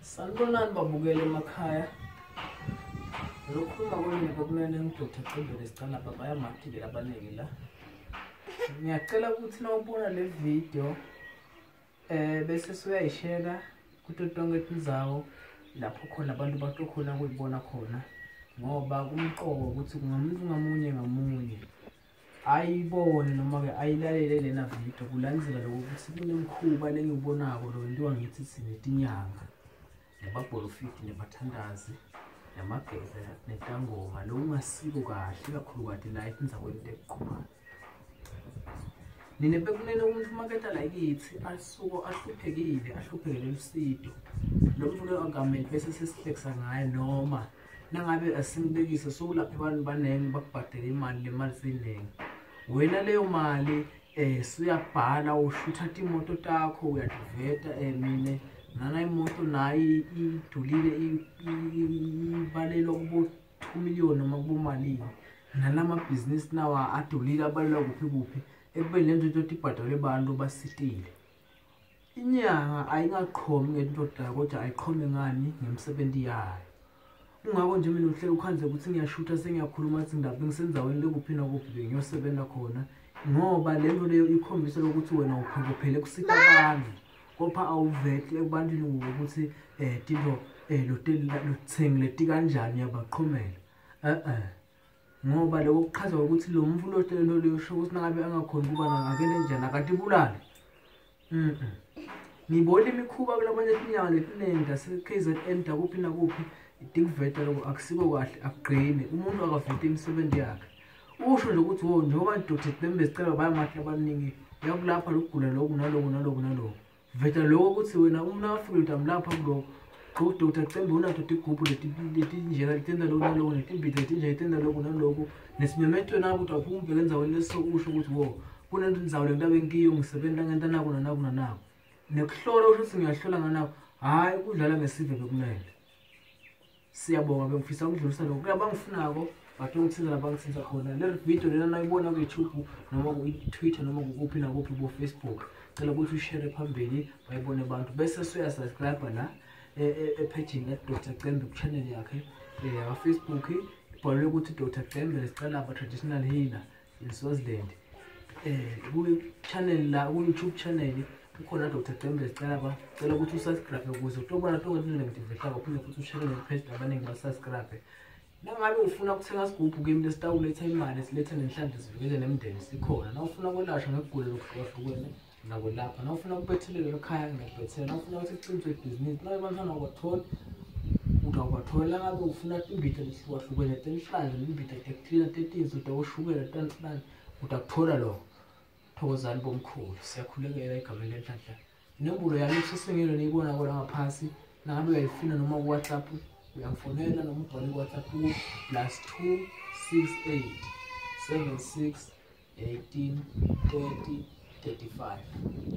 Sanibonani babukeli emakhaya. Lokhuluma kwenu bekumele ngiDr Cembele Sicalabha bayamatile labaningi la. Ngiyacela ukuthi nawubona le video eh bese suyayishare kuto tonke tindzawo lapho khona abantu batokhona kuyibona khona ngoba kumqoka ukuthi kungamuntu ngamunye ngamunye ayibone noma-ke ayilalele lena video kulandzela lokho ukuthi kunemkhuba lengiwubonako lowentiwa ngithi sinetinyanga nababholofidi nebathandazi namageza netangoma lokungasiko kahle ikakhulukati la etindzaweni tekuqhumana. Nina bekunene umuntu umaketa la kithi asuke ahluphekile ahluphekele lusito lo muntu loyo akamele bese sesihlekisa ngaye noma nangabe asimubekise sokulapha abantu baningi bakubhadele imali le mali seyiningi wena leyo mali eh suyabhala ushutha timoto takho uyativeta eh mina nana imoto nayi idulile ibalelwa kubo 2 million noma kubomalini nalamabhizinisi nawa adulile abalelwa kuphi kuphi ekubeni le nto into ibhadalwe abantu basitile inyanga ayingaqhomi ngento dayo kodwa ayiqhome ngani ngemisebenzi yayo kungako nje mina uhlele ukhandle ukuthi ngiyashutha sengiyakhuluma ukuthi ngidaba ngisendaweni lekuphi nakuphi bengiyosebenza khona ngoba le nto leyo ikhombisa lokuthi wena uphokophele kusita abantu kopha awuveti ekubantwini ngokuthi um eh, tinto um lothengile tikanjani uyabaqhomela e-e ngoba lokho kuchaza ukuthi lo mfu lohlelo luyosho ukuthi nangabe angakhoni kuba akente njani akatibulale ngibona imikhuba kulabanye tinyanga letiningi tase-KZN takuphi nakuphi tikuveta lokho akusiko kahle akugcine umuntu akavete imisebenzi yakhe usho nje ukuthi wo njengoba Dr. Thembe sicela bayamahle abaningi uyakulapha lokugula lokhu naloku naloku naloku veta lokho ukuthi wena uma nakafika ukuthi amlapha kuloko Dr. Cembe unato tigubhu letinjena letenta lokhu naloku netimbita letinjena letenta lokhu naloku nesimemetweni abo ukuthi awuphuma endaweni leso usho ukuthi wo kunendzawo lento abengiyo ngisebenta ngenta naku nanaku nanaku nekuhlola usho ukuthi ngiyahlola nganako hhayi kudlala ngesive bekumele siyabonga bengifisa ukudlulisa lokho kulabangifunako batongithinta la bangithinta khona le video lena nayibona ku-youtube noma ku-twitter noma kukuphi nakuphi bo-facebook cela ukuthi ushere phambili bayibone abantu bese suyasubscribe la e, e, ephejini la-dr cembe ku-channel yakhe um yakafacebook ibhalwe ukuthi dr cembe lesicalaba traditional healer in Swaziland eh ku channel la ku YouTube channel kukhona Dr Cembe sicela ba cela ukuthi usubscribe ukuze utobona tonke izinto ngidiveshako uphinde futhi ushare ne-page nabaningi basubscribe nangabe ufuna ukuthenga sigubhu kimi lesitawuletha imali silethe nenhlanhla sivikele nemndeni sikhona na ufuna kwelashwa ngekugula lokuhlukahlukene nakwelapha na ufuna ukubethelelwa ekhaya ngiyakubethela na ufuna ukuthi kuqiniswe ibhizinisi nabe bantwana awubatholi ukuthi awubatholi nangabe ufuna imbita lehlukahlukene tenhlanhla nembita tekuklina tetinso tewoshukela tani utakuthola lokho thokozani bomkhulu siyakhulekela egameni lenhlanhla inombolo yami kusesengelo niyibona kona ngaphansi nangabe uyayifuna noma ku-whatsapp uyangifonela noma ubhale ku-whatsapp ku-plus 2 6 8 7 6 18 30 35.